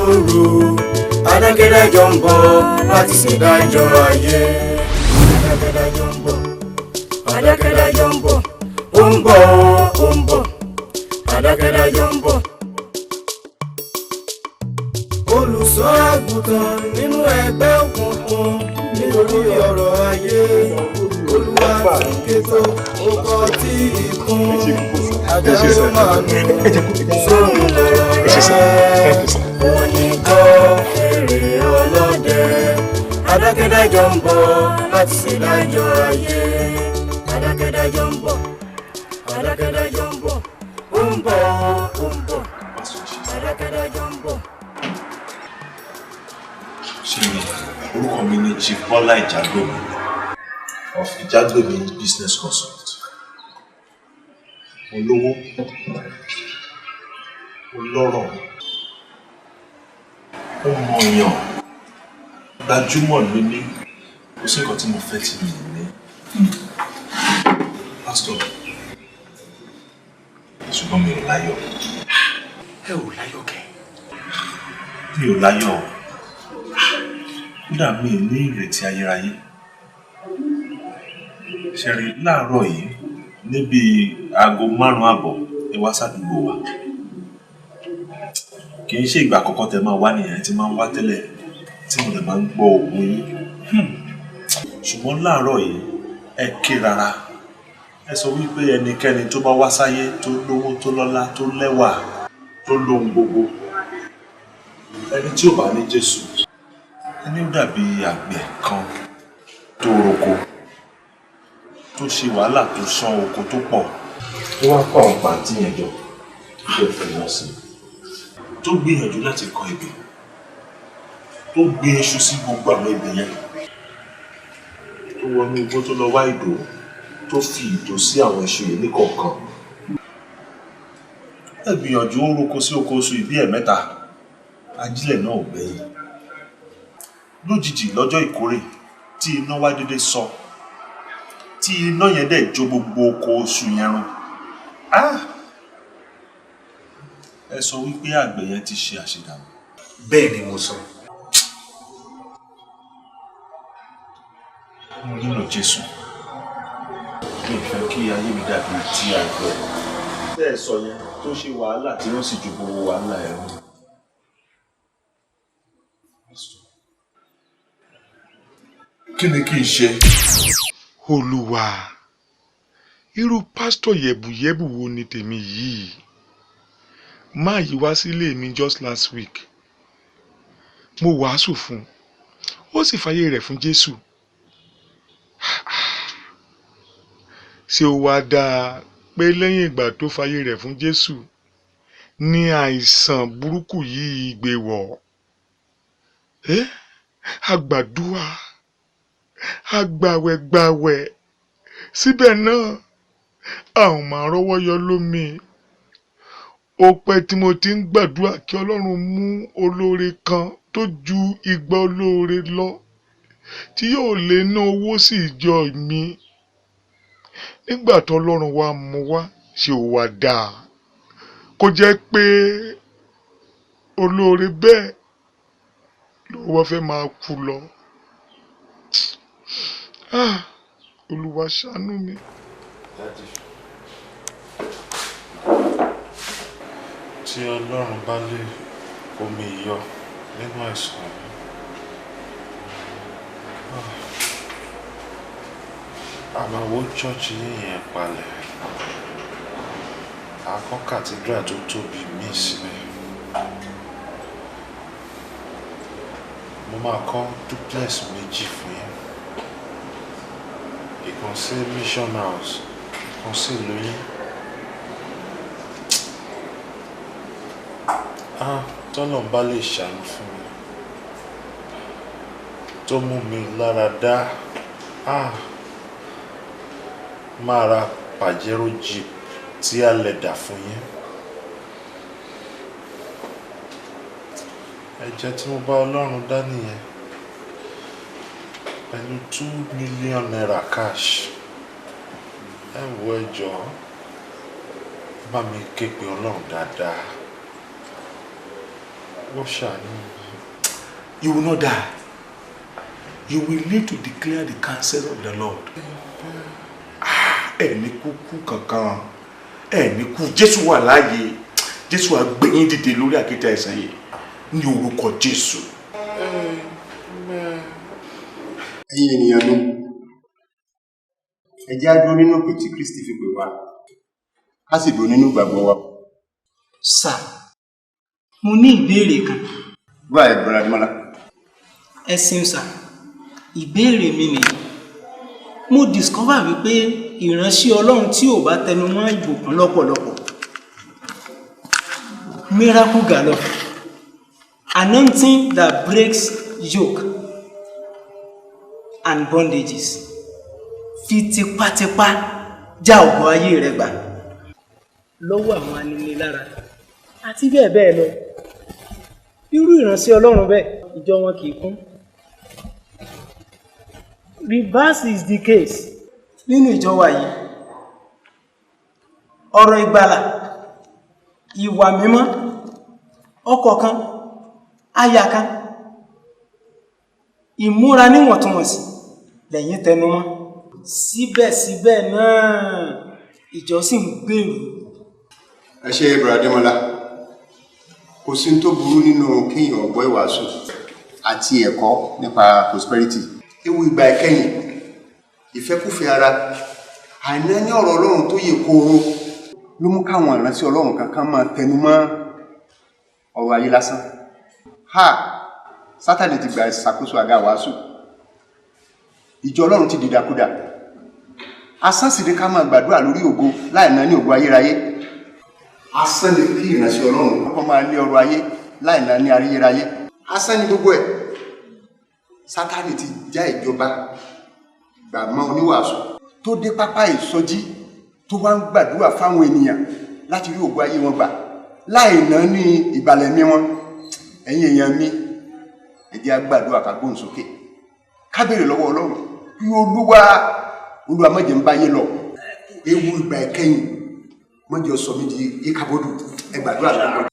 lóru. Adákẹ́dájọ́ ń bọ̀ láti ṣèdájọ́ ayé. Adákẹ́dájọ́ ń bọ̀, adákẹ́dájọ́ ń bọ̀, ó ń bọ̀, ó ń bọ̀, adákẹ́dájọ́ ń bọ̀. Olùṣọ́ àgùntàn nínú ẹgbẹ́ òkùnkùn nítorí ọ̀rọ̀ ayé. Olúwa ti ké tó, ó kọ́ tí ìkún. Adájọ́ máa nù sóhun lọ́rọ̀ rẹ̀. Onígbọ́ fèrè ọlọ́dẹ. Adákẹ́dájọ́ ń bọ̀ láti ṣèdájọ́ ayé. Adákẹ́dájọ́ ń bọ̀, adákẹ́dájọ́ ń bọ̀, ó ń bọ̀, ó ń bọ̀, adákẹ́dájọ́ ń bọ̀. Ṣé orúkọ mi ni Chief Bọ́lá Ìjàgbọ́mi of Ìjàgbọ́mi Business Consult. Mo lówó, mo lọ́rọ̀, mo mọ̀yàn, gbajúmọ̀ ní mí, kò sí nǹkan tí mo fẹ́ tí mi ò ní. Pásítọ̀, ṣùgbọ́n mi ò láyọ̀. Ẹ ò láyọ̀ kẹ́? Mi ò láyọ̀. Kódà mi ò ní ìrètí ayérayé. Ṣé rí, láàárọ̀ yìí, níbi aago 5:30, ẹ wá sádùúgbò wa. Kì í ṣe ìgbà àkọ́kọ́ tẹ máa wá nìyẹn, tí máa ń wá tẹ́lẹ̀ tí mo lè máa ń gbọ́ ohùn yín. Ṣùgbọ́n láàárọ̀ yìí, ẹ ké rárá. Ẹ sọ wípé ẹnikẹ́ni tó bá wá sáyé tó lówó, tó lọ́lá, tó lẹ́wà, tó lóhun gbogbo, ẹni tí ò bá ní Jésù, ẹni ó dàbí àgbẹ̀ kan tó roko, tó ṣe wàhálà, tó ṣán oko tó pọ̀, tó wá kó àwọn pàǹtí yẹn jọ, tó dẹ̀ fi wọ́n sí, tó gbìyànjú láti kọ ebè, tó gbin iṣu sí gbogbo àwọn ebè yẹn, tó wọnú igbó, tó lọ wá ìdó, tó fi ìdó sí àwọn iṣu yìí níkọ̀ọ̀kan. Ẹ gbìyànjú, ó roko sí oko oṣù ìbí ẹ̀ mẹ́ta, ajílẹ̀ náà ò gbẹ̀yìn. Lójijì, lọ́jọ́ ìkórè, tí iná wá dédé sọ, tí iná yẹn dẹ̀ jó gbogbo oko oṣù yẹn run. Ah! Ẹ sọ wípé àgbẹ̀ yẹn ti ṣe àṣedànù. Bẹ́ẹ̀ ni mo sọ. Mo nílò Jésù. Mi ò fẹ́ kí ayé mi dàbí ti àgbẹ̀ bẹ́ẹ̀ sọ yẹn, tó ṣe wàhálà tí wọ́n sì ju gbogbo wàhálà ẹ̀ run. Kí ni kí n ṣe? Olúwa, irú pásítọ̀ yẹ̀bùyẹ̀bù wo ni tèmi yìí? Máa yí wá sílé mi just last week. Mo wàásù fún un, ó sì fàyè rẹ̀ fún Jésù. Ṣé ó wáá dáa pé lẹ́yìn ìgbà tó fàyè rẹ̀ fún Jésù ní àìsàn burúkú yìí gbé wọ̀? Ẹ́ àgbàdua, àgbàwẹ̀gbàwẹ̀, síbẹ̀ náà a ò máa rọ́wọ́ yọ lómi. Ó pẹ́ tí mo ti ń gbàdúrà kí Ọlọ́run mú olóore kan tó ju igba olóore lọ tí yóò lè ná owó sí ìjọ mi. Nígbà tó Ọlọ́run wá mú wá, ṣé ó wá dáa kó jẹ́ pé olóore bẹ́ẹ̀ ló wọ́n fẹ́ máa kú lọ? Ah, Olúwa ṣàánú mi. Tí Ọlọ́run bá lè kó mi yọ nínú àìsàn mi, a máa wó chọ́ọ̀chì yín yẹn palẹ̀. A kọ́ cathedral tó tóbi míì síbẹ̀. Mo máa kọ́ duplex méjì fún yín. Ìkan sí Mission House, ìkan sí ìlú yín. Ah, tọ́lọ́run bá lè ṣàánú fún mi, tó mú mi lára dá, ah, máa ra Pajero Jeep tí a lè dà fún yín. Ẹ̀jẹ̀ tí mo bá Ọlọ́run dá nìyẹn, pẹ̀lú ₦2 million cash. Ẹ wo, ẹ jọ̀ọ́, bá mi ké pe Ọlọ́run dáadáa. Wọ́n ṣàánú. You will not die. You will live to declare the counsel of the Lord. Ẹ ní kúkú kankan. Ẹ ní kú. Jésù wà láàyè. Jésù á gbé yín dìde lórí àkéte àìsàn yìí. Ní orúkọ Jésù. Ẹ̀yin ènìyàn mi, ẹ jẹ́ á dúró nínú ìpè tí Kristi fi pè wá, ká sì dúró nínú ìgbàgbọ́ wa. Sir, mo ní ìbéèrè kan. Go ahead, Brother Adémọ́lá. Ẹ ṣeun, sir. Ìbéèrè mi nìyí. Mo discover wípé ìránṣẹ́ Ọlọ́run tí ò bá tẹnu mọ́ ìbùkún lọ́pọ̀lọpọ̀, miracle galore, anointing that breaks yoke and bondages, fi tipátipá já ògo ayé rẹ gbà lọ́wọ́ àwọn aninilára àti bẹ́ẹ̀ bẹ́ẹ̀ lọ, irú ìránṣẹ́ Ọlọ́run bẹ́ẹ̀, ìjọ wọn kì í kún. Reverse is the case nínú ìjọ wa yìí. Ọ̀rọ̀ ìgbàlà, ìwà mímọ́, ọkọ kan, aya kan, ìmúra níwọ̀ntúnwọ̀nsì lẹ́yìn tẹnumọ́. Síbẹ̀síbẹ̀ náà, ìjọ sì ń gbèrú. Ẹ ṣe, Brother Adémọ́lá. Kò sí tó burú nínú kéèyàn gbọ́ ìwàásù àti ẹ̀kọ́ nípa prosperity. Ewu ìgbà ìkẹyìn, ìfẹ́kúfẹ̀ẹ́ ara, àìná ní ọ̀rọ̀ Ọlọ́run tó yè kooro ló mú káwọn ìránṣẹ́ Ọlọ́run kankan máa tẹnu mọ́ ọ̀rọ̀ ayé lásán. Ha! Sátánì ti gba ìṣàkóso àga wàásù. Ìjọ Ọlọ́run ti dìdàkudà. Asán sì ni ká máa gbàdúrà lórí ògo láì náà ní ògo ayérayé. Asán ni kí ìránṣẹ́ Ọlọ́run kọ́ máa lé ọrọ̀ ayé láì náà ní ayérayé. Asán ni gbogbo ẹ̀. Sátánì ti já ìjọba gbà mọ́ oníwàásù tó dé pápá ìsọjí, tó wá ń gbàdúrà fáwọn ènìyàn láti rí ògo ayé wọn gbà láì náà ní ìgbàlẹ̀ mi wọn. Ẹ̀yin èèyàn mi, ẹ jẹ́ á gbàdúrà, ká gbóhùn sókè, ká béèrè lọ́wọ́ Ọlọ́run kí Olúwa, Olúwa, má jẹ́ ń báyé lọ. Ewu ìgbà ìkẹyìn má jẹ́ ó sọ mí di ìkàbọ̀dù. Ẹ gbàdúrà lọ́wọ́.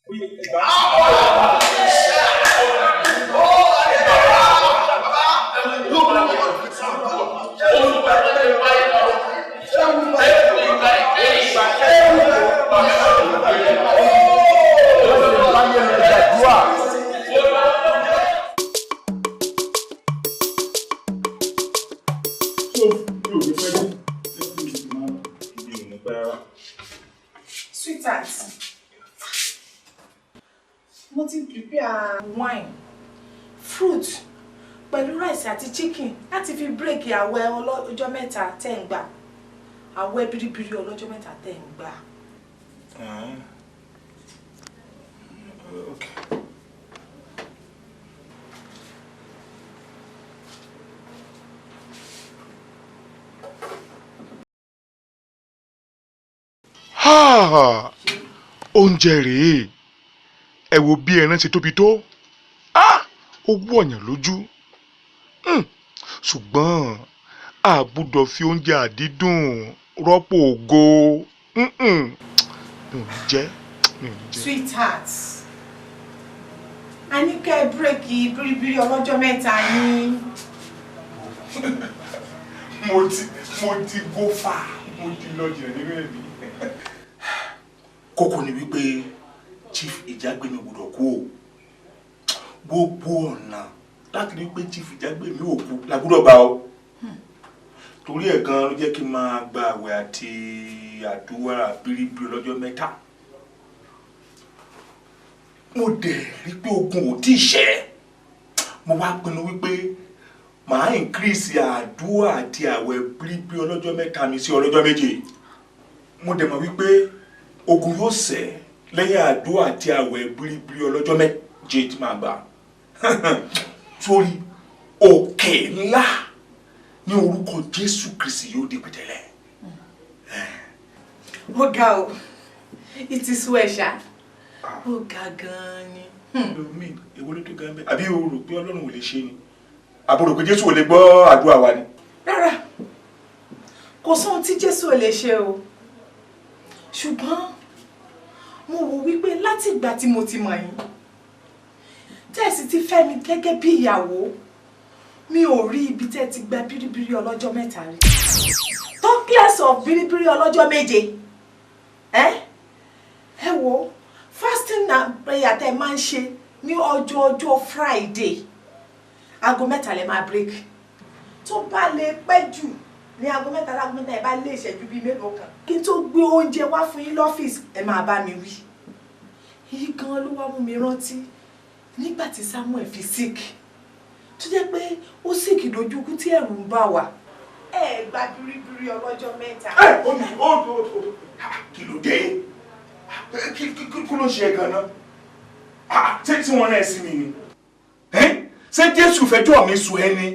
Mi ò ní pẹ́ rárá. Sweetheart, mo ti prepare wine, fruit pẹ̀lú rice àti chicken láti fi break àwẹ̀ ọlọ́jọ́ 3 tẹ́ ń gbà, àwẹ̀ biribiri ọlọ́jọ́ 3 tẹ́ ń gbà. Ah. Okay. Ha! Oúnjẹ rèé. Ẹ wo bí ẹran ṣe tóbi tó. Ah! Ó wọ̀nyàn lójú. Ṣùgbọ́n a gbọ́dọ̀ fi oúnjẹ àdídùn rọ́pò ògo. Mi ò ní jẹ, mi ò ní jẹ. Sweetheart, a ní kẹ́ ẹ break biribiri ọlọ́jọ́ 3 yín. Mo ti go far, mo ti lọ jìnnà nínú ẹ̀mí. Kókó ni wípé Chief Ìjágbémi gbọ́dọ̀ kú o. Gbogbo ọ̀nà láti rí pé Chief Ìjágbémi ò kú la gbọ́dọ̀ gbà o. Torí ẹ̀ gan ló jẹ́ kí n máa gba àwẹ̀ àti àdúrà bíríbírí lọ́jọ́ 3. Mo dẹ̀ rí pé ogun ò tí ì ṣẹ́. Mo wá pinnu wípé màá increase àdúrà àti àwẹ̀ bíríbírí ọlọ́jọ́ 3 mi sí ọlọ́jọ́ 7. Mo dẹ̀ mọ̀ wípé ogun yóò ṣẹ́ lẹ́yìn àdúrà àti àwẹ̀ bíríbírí ọlọ́jọ́ 7 tí màá gbà. Sórí òkè ńlá ní orúkọ Jésù Kristi yóò di pẹ̀tẹ́lẹ̀. Ó ga o, it is well ṣá, ó ga gan-an ni. Mi èwo ló tó gan bẹ́ẹ̀? Àbí o rò pé Ọlọ́run ò lè ṣe ni? Àbò rò pé Jésù ò lè gbọ́ àdúrà wa ni? Rárá, kò sóhun tí Jésù ò lè ṣe o, ṣùgbọ́n mo wò wípé láti ìgbà tí mo ti mọ̀ yín sì ti fẹ́ mi gẹ́gẹ́ bí ìyàwó, mi ò rí ibi tẹ́ ti gba bíríbírí ọlọ́jọ́ mẹ́ta rí. Talk less of bíríbírí ọlọ́jọ́ méje. Ẹ ẹ wo fasting and prayer tẹ́ máa ń ṣe ní ọjọ́ ọjọ́ Friday, aago 3 lẹ máa break. Tó bá lè pẹ́ jù ní aago 3, láago 3 ẹ bá lé ìṣẹ́jú bíi mélòó kan, kí n tó gbé oúnjẹ wá fún yín lọ́fíìsì, ẹ máa bá mi wí. Èyí gan ló wá mú mi rántí nígbà tí Samuel fi sick, tó jẹ́ pé ó sick lójú ikú tí ẹ̀rù ń bà wá. Ẹ gba bíríbírí ọlọ́jọ́ mẹ́ta. Ẹ ó ó ó kí ló dé? Kí ló ṣe gan-an? Ṣé tí wọ́n náà sí mi ni? Ṣé Jésù fẹjọ́ mi sùn ẹ́ ni?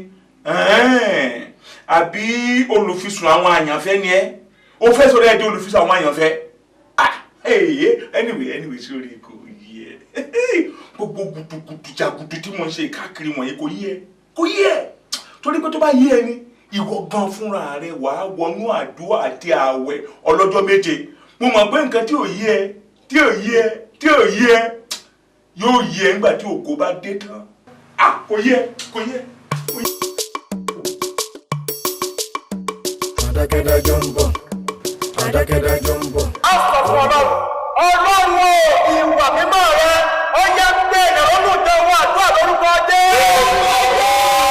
Àbí olùfisùn àwọn àyànfẹ́ ni ẹ́? O fẹ́ sọ̀rọ̀ ẹ di olùfisùn àwọn àyànfẹ́? Anyway, sórí kò yí ẹ. Gbogbo gudugudu jagudu tí mo ń ṣe káàkiri wọ̀nyí kò yí ẹ, kò yí ẹ. Torí pé tó bá yí ẹ ni, ìwọ gan fúnra rẹ wàá wọnú àdúrà àti ààwẹ̀ ọlọ́jọ́ méje. Mo mọ̀ pé nǹkan tí ò yí ẹ, tí ò yí ẹ, tí ò yí ẹ, yóò yí ẹ nígbà tí ògo bá dé tán. Kò yí ẹ, kò yí ẹ, kò yí ẹ. Adákẹ́dájọ́ ń bọ̀, adákẹ́dájọ́ ń bọ̀. A sọ fún Ọlọ́run, Ọlọ́run o, ìwà mímọ́ rẹ, ó yẹ gbé ìrànlọ́wọ́ ìdánwò àdúrà lórúkọ Jésù.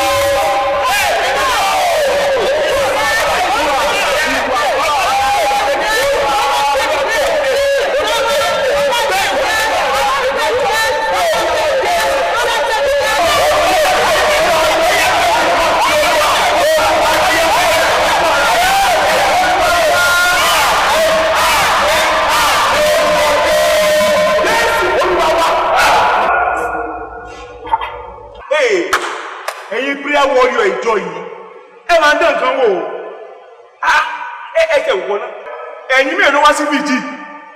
Ẹ̀yin prayer warrior ìjọ yìí, ẹ máa ń dán nǹkan wò ó. Ẹ kẹ wò ná. Ẹ̀yin mélòó ló wá sí bìjì?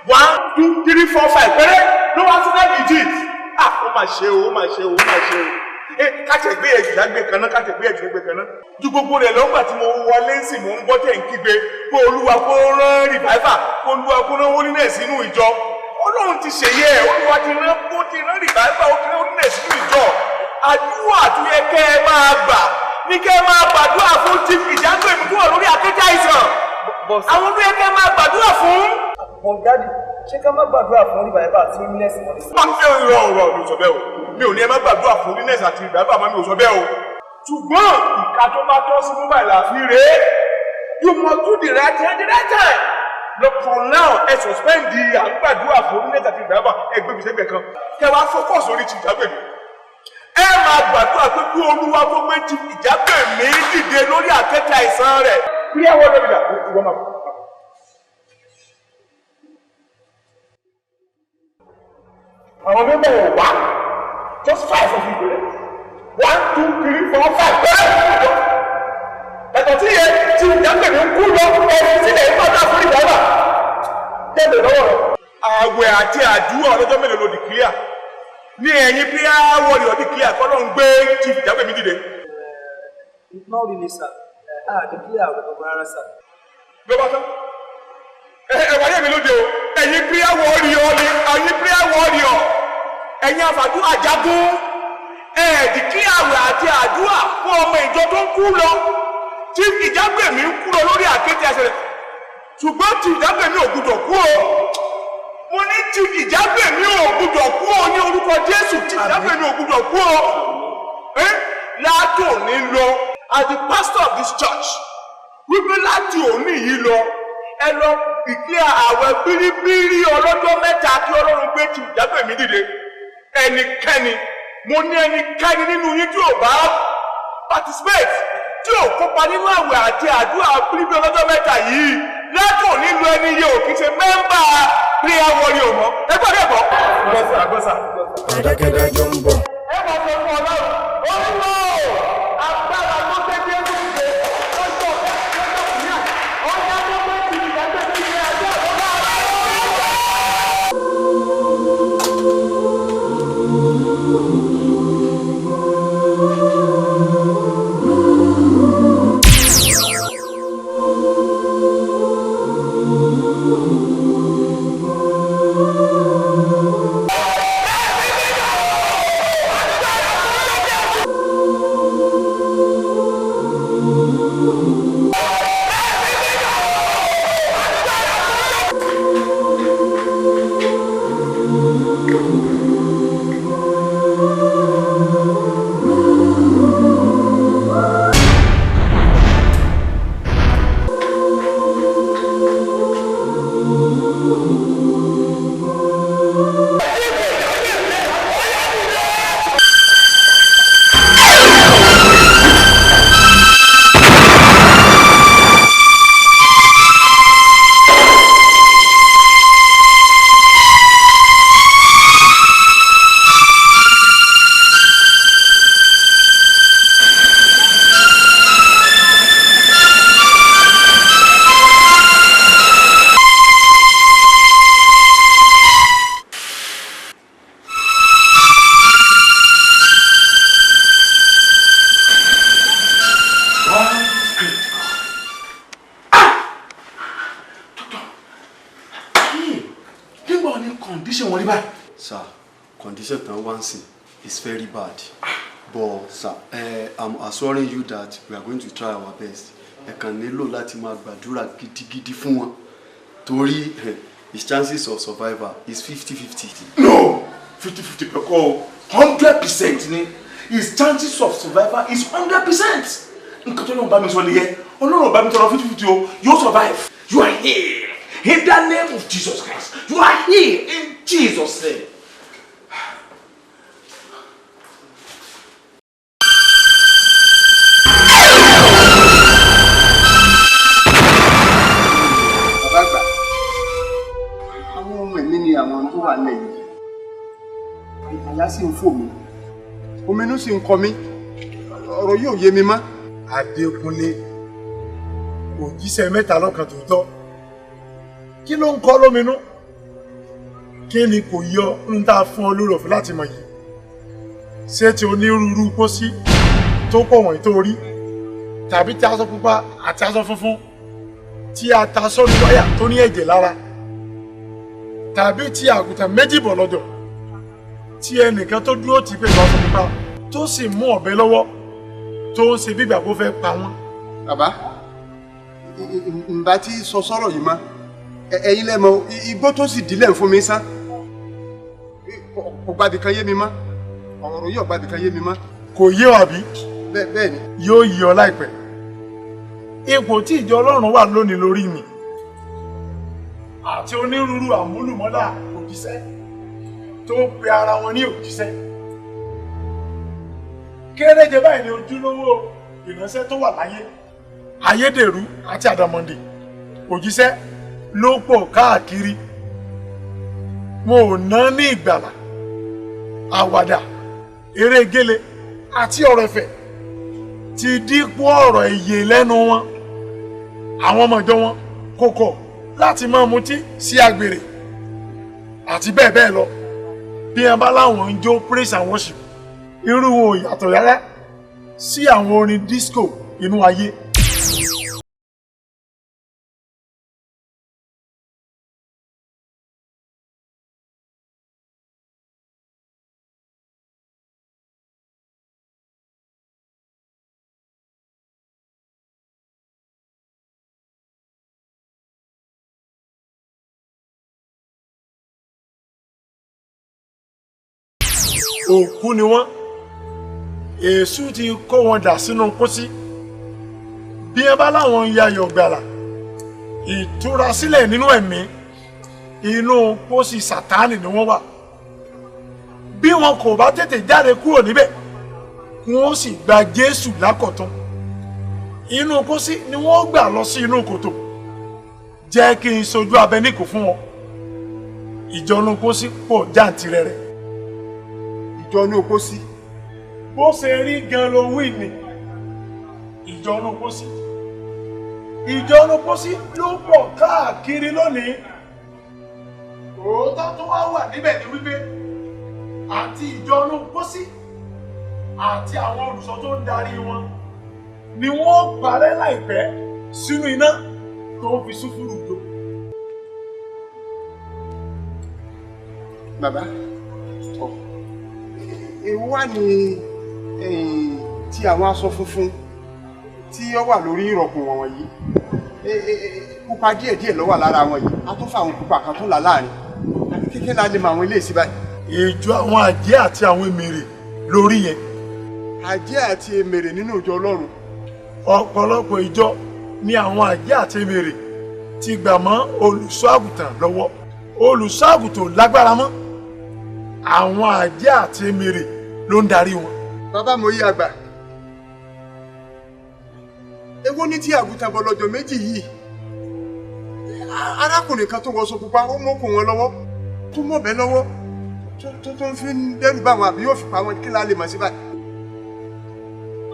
1 2 3 4 5 péré ló wá sí bìjì. Ó mà ṣe o, ó mà ṣe o, ó mà ṣe o. Kátẹ̀gbé ẹ̀jù lágbè kan náà, kátẹ̀gbé ẹ̀jù lágbè kan náà. Ju gbogbo rẹ̀ lọ́gbà tí mo wọlé sí, mò ń gbọ́ tẹ̀ ń kígbe pé Olúwa kó rán revival, kó Olúwa kó rán holiness sínú ìjọ. Ọlọ́run ti ṣèyẹ ẹ̀, Olúwa ti rán, ó ti rán revival, ó ti rán holiness sínú ìjọ. Àdúrà tó yẹ kẹ́ ẹ máa gbà ní kẹ́ ẹ máa gbàdúrà fún tí ìjágbèmí tó wà lórí akéjà àìsàn. Àwọn tó yẹ kẹ́ ẹ máa gbàdúrà fún. But daddy, ṣé ká má gbàdúrà fún revival àti holiness mọ́ ni? Má ṣe ìrọ̀ ọ̀rọ̀ mi ò sọ bẹ́ẹ̀ o. Mi ò ní ẹ má gbàdúrà fún holiness àti revival mọ́, mi ò sọ bẹ́ẹ̀ o. Ṣùgbọ́n ìka tó bá tọ́ sí mobile àfi rèé. You must do the right thing at the right time. Look, for now, ẹ suspend the à ń gbàdúrà fún holiness àti revival, ẹ gbé mi sẹ́gbẹ̀ẹ́ kan. Kẹ wá focus orí ti ìjágbèmí. Ẹ máa gbàdúrà pé kí Olúwa tó gbé ti ìjágbèmí dìde lórí àkẹ́tì àìsàn rẹ̀. Prayer warrior leader, ìwọ máa bọ̀. Àwọn mímọ̀ ò wá, just 5 of you péré. 1 2 3 4 5 péré. Ẹ̀tọ́ tí yẹ tí ìjágbèmí ń kú lọ, ẹ̀sìn sílẹ̀ ń bàtà fún ìdáwà. Tẹ̀lé lọ́wọ́ rẹ̀. Àwẹ̀ àti àdúrà ọlọ́jọ́ mélòó ló declare? Ní ẹ̀yin prayer warrior declare kọ́ ló ń gbé chief ìjágbèmí dìde. Not really, sir. Declare àwẹ̀ kankan rárá, sir. Ló bá tán. Ẹ wáyé mi lóde o. Ẹ̀yin prayer warrior ni, ẹ̀yin prayer warrior. Ẹ̀yin àfàdúrà jagun. Ẹ declare àwẹ̀ àti àdúrà fún ọmọ ìjọ tó ń kú lọ. Chief ìjágbèmí ń kú lọ lórí àkéte ẹsẹ̀ rẹ̀. Ṣùgbọ́n chief ìjágbèmí ò gbúdọ̀ kú o. Mo ní tí ìjágbèmí ò gbúdọ̀ kú o ní orúkọ Jésù, tí ìjágbèmí ò gbúdọ̀ kú o. Láti òní lọ, as the pastor of this church, wípé láti òní yìí lọ, ẹ lọ declare àwẹ̀ bíríbírí ọlọ́jọ́ mẹ́ta kí Ọlọ́run gbé tí ìjágbèmí dìde. Ẹnikẹ́ni, mo ní ẹnikẹ́ni nínú yín tí ò bá participate, tí ò kópa nínú àwẹ̀ àti àdúrà bíríbírí ọlọ́jọ́ mẹ́ta yìí, láti òní lọ ẹni yẹ ò kì í ṣe mẹ́mbà prayer warrior mọ́. Ẹ gbọ́dọ̀ ẹ̀kọ́. Gbọ́sà gbọ́sà. Adákẹ́dájọ́ ń bọ̀. Ẹ máa sọ fún Ọlọ́run, Olúwa o, agbára tó gbé Jésù dìde lọ́jọ́ lọ́jọ́ kìíní ọjà tó gbé ti ìdájọ́ sí ilé ajé àbọ̀bá. Ẹ Condition wọn rí báyìí. Sir, condition tán wá ń sìn is very bad. But sir, I'm assuring you that we are going to try our best. Ẹ kàn nílò láti máa gbàdúrà gidigidi fún wọn torí his chances of survival is 50-50. No, 50-50 pẹ̀kọ́ o, 100% ni. His chances of survival is 100%. Nǹkan tó lọ́n bá mi sọ nìyẹn, Ọlọ́run bá mi tọrọ 50-50 o, yóò survive. You are here in the name of Jesus Christ. You are here in Jesus' name. Bàbá àgbà, àwọn ohun ẹ̀mí ni àwọn tó wà lẹ́yìn. Àyà sì ń fò mí, ominú sì ń kọ mí, ọ̀rọ̀ yóò yé mi mọ́. Adékúnlé, òjíṣẹ́ mẹ́ta lọ́kan tòótọ́, kí ló ń kọ́ lóminú? Kí ni kò yọ ń tá a fún ọ lórí ọ̀fẹ́ láti mọ̀ yìí? Ṣé ti onírúurú pósí tó pọ̀ wọ̀nyí tó rí, tàbí ti aṣọ pupa àti aṣọ funfun tí a ta sórí wáyà tó ní ẹ̀jẹ̀ lára, tàbí ti àgùntàn méjì bọ̀ lọ́dọ̀ tí ẹnìkan tó dúró tì pẹ̀lú aṣọ pupa tó sì mú ọ̀bẹ lọ́wọ́ tó ń ṣe bígbà kó fẹ́ pa wọ́n? Bàbá, ǹbá tí sọ sọ́rọ̀ yìí mọ́, ẹ̀yin lẹ mọ̀, igbó tó sì dílẹ̀ fún mi sán, kò gbàbí kan yé mi mọ́, ọ̀rọ̀ yìí ò gbàbí kan yé mi mọ́. Kò yé wa bí? Bẹ́ẹ̀ ni. Yóò yé ọ láìpẹ́. Ipò tí ìjọ Ọlọ́run wà lónìí lórí mi àti onírúurú àmúlùmọ́là òjíṣẹ́ tó ń pe ara wọn ní òjíṣẹ́. Kéréje báyìí ni ojúlówó ìránṣẹ́ tó wà láyé. Ayédèrú àti àdàmọ̀dè òjíṣẹ́ ló pọ̀ káàkiri. Wọn ò ná ní ìgbàlà, àwàdà, eré gélé àti ọ̀rọ̀ ẹ̀fẹ̀ ti dípò ọ̀rọ̀ ìyè lẹ́nu wọn. Àwọn ọmọ ìjọ wọn kò kọ̀ láti máa mutí sí àgbèrè àti bẹ́ẹ̀ bẹ́ẹ̀ lọ. Bí wọn bá láwọn ń jó praise and worship, irú wọn ò yàtọ̀ rárá sí àwọn orin disco inú ayé. Òkú ni wọ́n, èṣù ti kó wọn dà sínú pósí. Bí ẹ bá láwọn ń yayọ̀ gbàrà, ìtura sílẹ̀ nínú ẹ̀mí, inú pósí Sátánì ni wọ́n wà. Bí wọn kò bá tètè jáde kúrò níbẹ̀, wọ́n sì gba Jésù lákọ̀tún. Inú pósí ni wọ́n gbà lọ sí inú kòtò. Jẹ́ kí n sojú abẹ níkò fún wọn. Ìjọ inú pósí pọ̀ jàǹtìrẹrẹ. Ìjọ inú pósí. Bó ṣe rí gan ló wí ni. Ìjọ inú pósí. Ìjọ inú pósí ló pọ̀ káàkiri lónìí. Òótọ́ tó wá wà níbẹ̀ ni wípé àti ìjọ inú pósí àti àwọn olùṣọ́ tó ń darí wọn ni wọ́n parẹ́ láìpẹ́ sínú iná tó ń fi súfúrù jó. Bàbá, èwo wá ni ti àwọn aṣọ funfun tí ó wà lórí ìrọ̀kùn wọ̀nyí? Pupa díẹ̀díẹ̀ ló wà lára wọn yìí, a tún fa àwọn pupa kan tó là láàrin. Kékeré la lè mọ àwọn ilé ìsìn báyìí. Ìjọ àwọn àjẹ́ àti àwọn èmèrè lórí yẹn. Àjẹ́ àti èmèrè nínú ìjọ Ọlọ́run. Ọ̀pọ̀lọpọ̀ ìjọ ni àwọn àjẹ́ àti èmèrè ti gbà mọ́ olùṣọ́ àgùntàn lọ́wọ́. Olùṣọ́ àgùntàn lágbára mọ́, àwọn àjẹ́ àti èmèrè ló ń darí wọn. Bàbá mo yí àgbà, èwo ní tí àgùntàn bọ̀lọ̀jọ̀ méjì yìí? Arákùnrin kan tó wọṣọ pupa ó mọ́kùn wọn lọ́wọ́, tó mọ̀bẹ lọ́wọ́, tó ń fi dẹ́rù bá wọn àbí yóò fi pa wọn, kí la lè mọ̀ sí báyìí?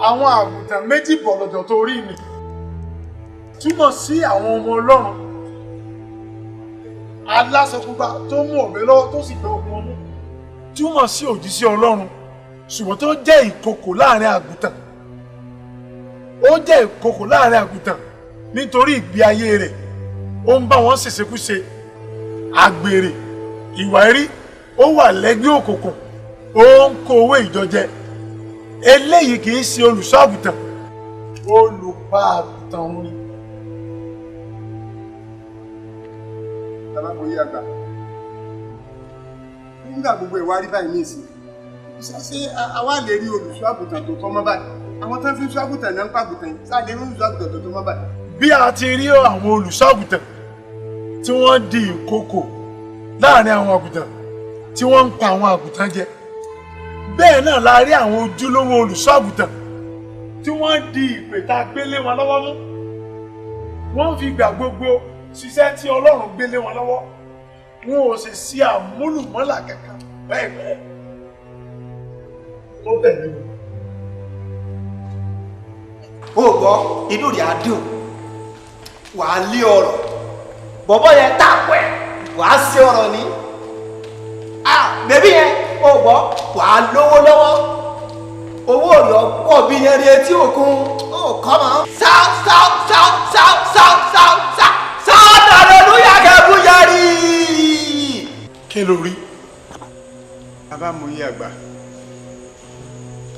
Àwọn àgùntàn méjì bọ̀lọ̀jọ̀ tó rí mi túmọ̀ sí àwọn ọmọ Ọlọ́run. Aláṣọ pupa tó mú ọ̀bẹ lọ́wọ́ tó sì gbé okùn ọmú túmọ̀ sí òjíṣẹ́ Ọlọ́run, ṣùgbọ́n tó jẹ́ ìkòkò láàrin àgùntàn. Ó jẹ́ ìkòkò láàrin àgùntàn nítorí ìgbé ayé rẹ̀, ó ń bá wọn ṣèṣekúṣe, àgbèrè, ìwà ẹ̀rí, ó wà lẹ́gbẹ́ òkùnkùn, ó ń kó owó ìjọ jẹ. Eléyìí kì í ṣe olùṣọ́ àgùntàn, olùpa àgùntàn òun ni. Bàbá mo yí àgbà, nígbà gbogbo ìwà rí báyìí ní ìsìn, ṣé àwa lè rí olùṣọ́ àgùntàn tó tọ́ mọ́ báyìí? Àwọn tó ń fi ṣọ́ àgùntàn náà ń pàgùntàn yìí, ṣáà lè rí olùṣọ́ àgùntàn tó tọ́ mọ́ báyìí? Bí a ti rí àwọn olùṣọ́ àgùntàn tí wọ́n di ìkòkò láàrin àwọn àgùntàn tí wọ́n ń pa àwọn àgùntàn jẹ, bẹ́ẹ̀ náà la rí àwọn ojúlówó olùṣọ́ àgùntàn tí wọ́n di ìpè tá a gbé lé wọn lọ́wọ́ mú. Wọ́n fi ìgbà gbogbo ṣiṣẹ́ tí Ọlọ́run gbé lé wọn lọ́wọ́, wọn ò sì sí àmúlùmọ́là kankan bẹ́ẹ̀ bẹ́ẹ̀ tó tẹ̀lé wọn. Ó gbọ́, inú rẹ̀ á dùn, wàá lé ọ̀rọ̀ bọ̀bọ̀ yẹn tàpẹ́, wàá ṣe ọ̀rọ̀ ní bèbí yẹn. Ó gbọ́, wàá lówó lọ́wọ́, owó rẹ̀ ọ̀pọ̀ bí yẹn rí etí òkun. Ó kọ́ mọ́ sáú sáú sáú sáú sáú sáú sáú sáú hallelujah kẹ́kù yẹrí. Kí ló rí? Bàbá mo yí àgbà,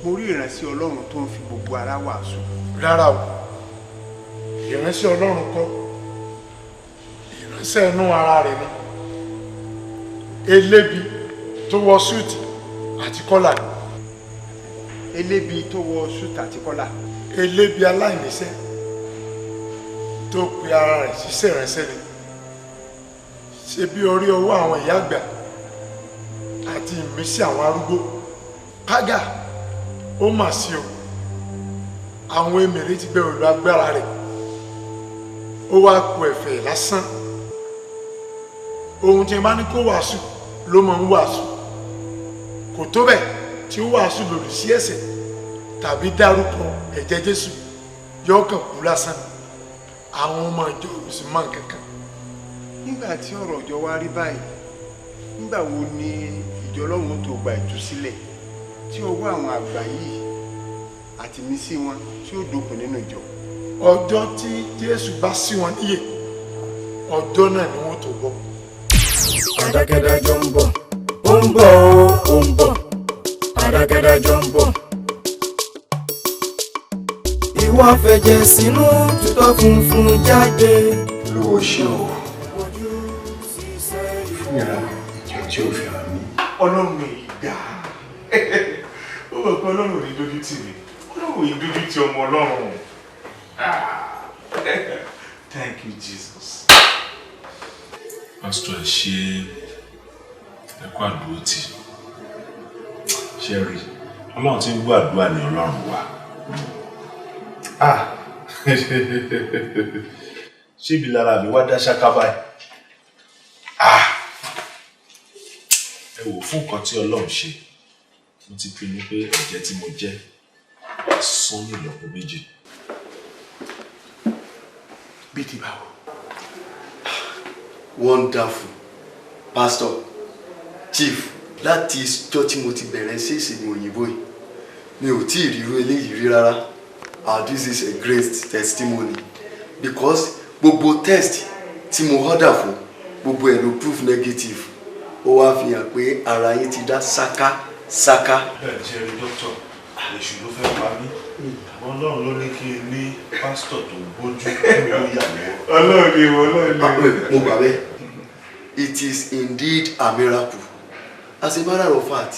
mo rí ìránṣẹ́ Ọlọ́run tó ń fi gbogbo ara wàásù. Rárá o, ìránṣẹ́ Ọlọ́run kọ́, ìránṣẹ́ inú ara rẹ̀ ni. Elébi tó wọ súùtì àti kọ́là. Elébi tó wọ súùtì àti kọ́là. Elébi aláìníṣẹ́ tó pe ara rẹ̀ ṣiṣẹ́ ìránṣẹ́ ni. Ṣe bí orí ọwọ́ àwọn ìyá àgbà àti ìmísí àwọn arúgbó. Kágà ó mà sí o, àwọn emèrè ti gbẹ òlù agbára rẹ̀, ó wá ku ẹ̀fẹ̀ lásán. Ohun tí ẹ bá ní kó wàásù ló máa ń wàásù, kò tó bẹ́ẹ̀ tí ó wàásù lòdì sí ẹ̀ṣẹ̀ tàbí dárúkọ ẹ̀jẹ̀ Jésù, yóò kàn kú lásán. Àwọn ọmọ ìjọ ò sì mọ nǹkan kan. Nígbà tí ọ̀rọ̀ ìjọ wa rí báyìí, nígbà wo ni ìjọ Ọlọ́run tó gba ìtúsílẹ̀ tí ọwọ́ àwọn àgbà yìí àti mísí wọn tí ó dópin nínú ìjọ? Ọjọ́ tí Jésù bá sí wọn níyè, ọjọ́ náà ni wọ́n tó gbọ́. Adákẹ́dájọ́ ń bọ̀, ó ń bọ̀ ó ń bọ̀, adákẹ́dájọ́ ń bọ̀. Ìwọ fẹ̀jẹ̀ sínú tutọ́ funfun jáde. Olúwo ṣé o fún ìran ìjọ tí ó fi hàn mí. Ọlọ́run èyí dáa, ó mọ̀ pé Ọlọ́run ò ní dójú tì mí, Ọlọ́run ò ní dójú tì ọmọ Ọlọ́run. Thank you, Jesus. Pásítọ̀, ẹ ṣe, ẹ kú àdúró tì. Ṣe rí Ọlọ́run tí ń gbọ́ àdúrà ní Ọlọ́run wa. Ṣé ibi lára mi wá dá ṣáká báyìí? Ẹ wò, fún nǹkan tí Ọlọ́run ṣe, mo ti pinnu pé ẹ̀jẹ̀ tí mo jẹ́ sán ní ìlọ́po méjì. Bí ti báwo? Wonderful, Pastor, Chief, láti ìjọ tí mo ti bẹ̀rẹ̀ sí ìṣègùn òyìnbó yìí, mi ò tí ì ríru eléyìí rí rárá. This is a great testimony because gbogbo test tí mo order fún, gbogbo ẹ̀ ló proof negative. Ó wá fi hàn pé ara yín ti dá sáká sáká. Bẹ́ẹ̀ ṣe rí dókítà, èṣù ló fẹ́ pa mí, àmọ́ Ọlọ́run ló ní kí n ní pásítọ̀ tó gbójú tó yà lọ́wọ́. Ọlọ́run ni Ọlọ́run ni. Mo gbà bẹ́ẹ̀. It is indeed a miracle. As a matter of fact,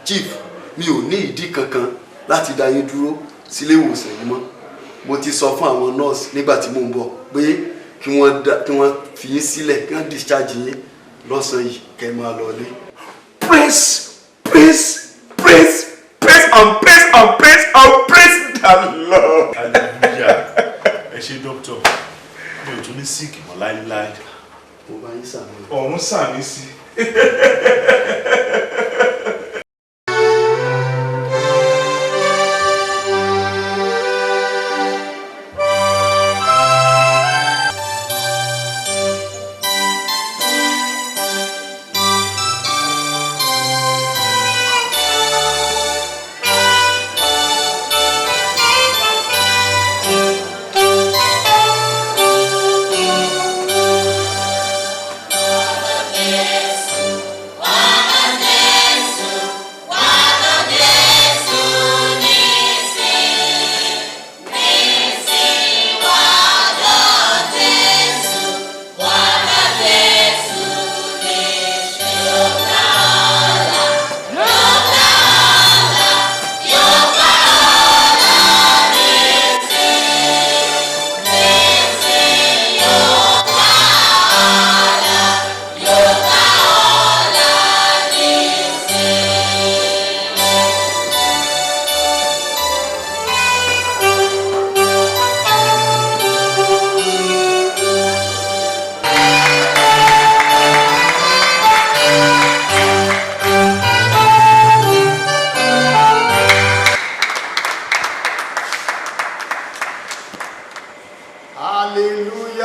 Chief, Mi ò ní ìdí kankan láti dá yín dúró sílé ìwòsàn yìí mọ́. Mo ti sọ fún àwọn nọ́ọ̀sì nígbà tí mò ń bọ̀ pé kí wọ́n fi yín sílẹ̀, kí wọ́n discharge yín lọ́sàn-án yìí, kẹ́ ẹ máa lọ ilé. Praise, praise, praise, praise and praise and praise and praise the Lord. Hallelujah. Ẹ ṣé dókítà, mi ò tún ní sick mọ́ láíláí. Mo bá yín sàmì. Ọ̀run sàmì sí.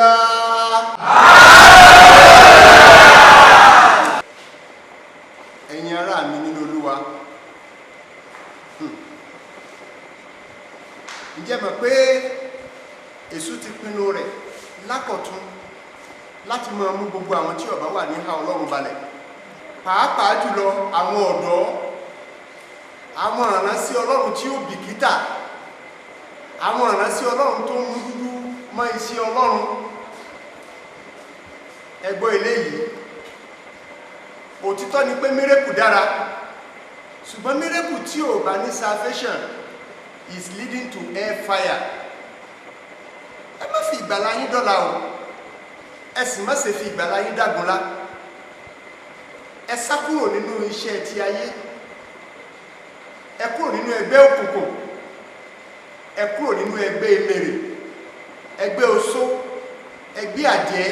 Hallelujah. Ẹ̀yin ará mi nínú Olúwa. Ǹjẹ́ mọ̀ pé Èṣù ti pinnu rẹ̀ lákọ̀tún láti máa mú gbogbo àwọn tí ó bá wà níhà Ọlọ́run balẹ̀, pàápàá jùlọ àwọn ọ̀dọ́, àwọn ìránṣẹ́ Ọlọ́run tí ó bìkítà, àwọn ìránṣẹ́ Ọlọ́run tó ń mú dúdú mọ́ iṣẹ́ Ọlọ́run. Ẹ gbọ́ eléyìí. Òtítọ́ ni pé mírèkù dára, ṣùgbọ́n mírèkù tí ò bá ní salvation is leading to air fire. Ẹ má fi ìgbàlà yín dọ́là o, ẹ sì má ṣe fi ìgbàlà yín dàgúnlá. Ẹ sá kúrò nínú iṣẹ́ ti ayé, ẹ kúrò nínú ẹgbẹ́ òkùnkùn, ẹ kúrò nínú ẹgbẹ́ emèrè, ẹgbẹ́ oṣó, ẹgbẹ́ àjẹ́,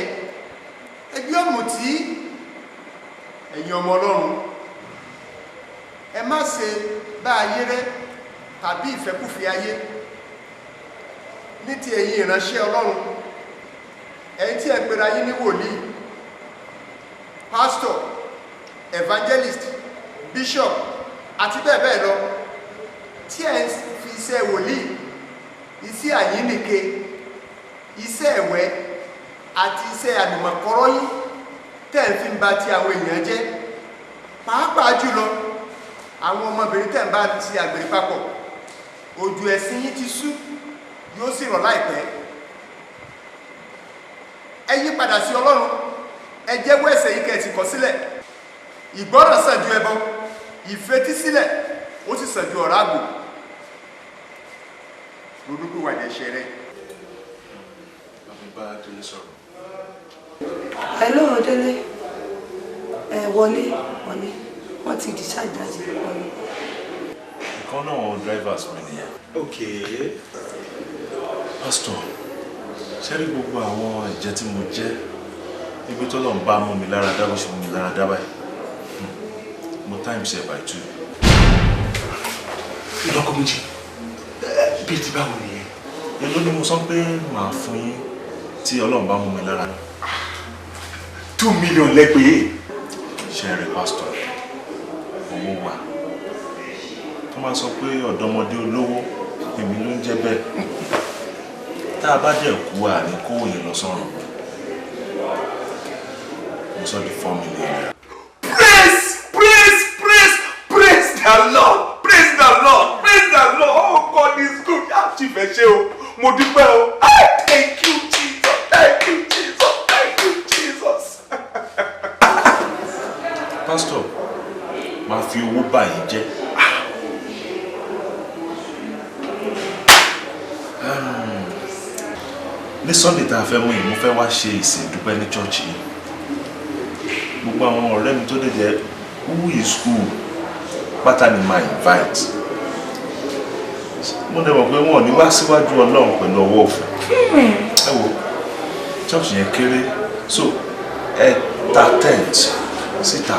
ẹgbẹ́ ọ̀mùtí. Ẹ̀yin ọmọ Ọlọ́run, ẹ má ṣe bá ayé rẹ́ tàbí ìfẹ́kúfẹ̀ẹ́ ayé. Ní ti ẹ̀yin ìránṣẹ́ Ọlọ́run, ẹ̀yin tí ẹ pera yín ní wòlíì, pastor, evangelist, bishop àti bẹ́ẹ̀ bẹ́ẹ̀ lọ, tí ẹ ń fi iṣẹ́ wòlíì, iṣẹ́ àyínnìke, iṣẹ́ ẹ̀wẹ́ àti iṣẹ́ àlùmọ̀kọ́rọ́ yín tẹ́ ń fi ń ba ti àwọn èèyàn jẹ́, pàápàá jùlọ àwọn ọmọbìnrin tẹ́ ń bá ti àgbèrè papọ̀, òjò ẹ̀sìn yín ti sú, yóò sì rọ̀ láìpẹ́. Ẹ yí padà sí Ọlọ́run, ẹ jẹ́wọ́ ẹ̀ṣẹ̀ yín kẹ́ ẹ sì kọ̀ sílẹ̀. Ìgbọ́ràn sàn ju ẹbọ, ìfetísílẹ̀ ó sì sàn ju ọ̀rá àgbò. Ronúpìwàdà ẹ̀ṣẹ̀ rẹ. Bá Délé sọ̀rọ̀. Hello Délé, ẹ wọlé wọlé, wọ́n ti discharge dájú wọlé. Ìkan náà drivers mi nìyẹn. Ok. Pastor, ṣé rí gbogbo àwọn ẹ̀jẹ̀ tí mo jẹ́ ibi tó lọ́n bá mú mi lára dá bó ṣe mú mi lára dá báyìí? Mo times ẹ̀ by 2. Ìlọ́kọ méjì bíi ti báwo nìyẹn? Èló ni mo sọ pé màá fún yín tí Ọlọ́run bá mú mi lára? 2 million lẹ́pẹ́. Ṣé ẹ rí pásítọ̀, owó wà. Tó máa sọ pé ọ̀dọ́mọdé olówó èmi ló ń jẹ́ bẹ́ẹ̀. Tá a bá dẹ̀ kú à ní kówó yẹn lọ sọ́run. Mo sọ di 4 million. Praise, praise, praise, praise the Lord, praise the Lord, praise the Lord. Oh God is good. Ah, Chief, ẹ ṣé o, mo dúpẹ́ o. Ah, thank you Jesus, thank you Jesus, thank you Jesus. Pastor, máa fi owó bà yín jẹ́. Ní Sunday tá a fẹ́ mú yìí, mo fẹ́ wá ṣe ìsìn ìdúpẹ́ ní church yìí. Gbogbo àwọn ọ̀rẹ́ mi tó dẹ̀ jẹ́ who is who pátá ni máa invite. Mo dẹ̀ mọ̀ pé wọn ò ní wá síwájú Ọlọ́run pẹ̀lú ọwọ́ òfò. Ẹ wo, church yẹn kéré, so ẹ ta tent síta,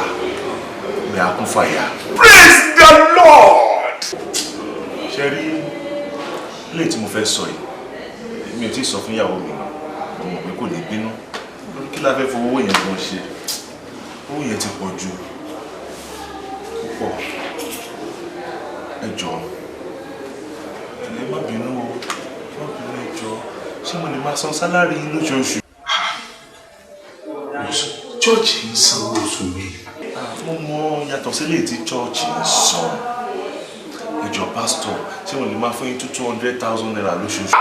mi á kún fàyà. Praise the Lord. Ṣe rí ilé tí mo fẹ́ sọ yìí, mi ò tí ì sọ fún ìyàwó mi. Mo mọ̀ pé kò ní bínú lórí kí la fẹ́ fowó yẹn gan ṣe. Owó yẹn ti pọ̀ jù púpọ̀. Ẹ jọ̀ọ́, ẹ má bínú o, ẹ má bínú, ẹ jọ̀ọ́. Ṣé mo lè máa san salary yín lóṣooṣù? Church ń sanwó oṣù mi. Mo mọ, yàtọ̀ sílé tí church ń san. Ẹ jọ̀ọ́, pásítọ̀, ṣé mo lè máa fún yín ₦200,000 lóṣooṣù?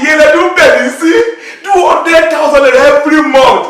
Ìyẹn lẹ́nu bẹ̀rẹ̀ sí ₦200,000 every month.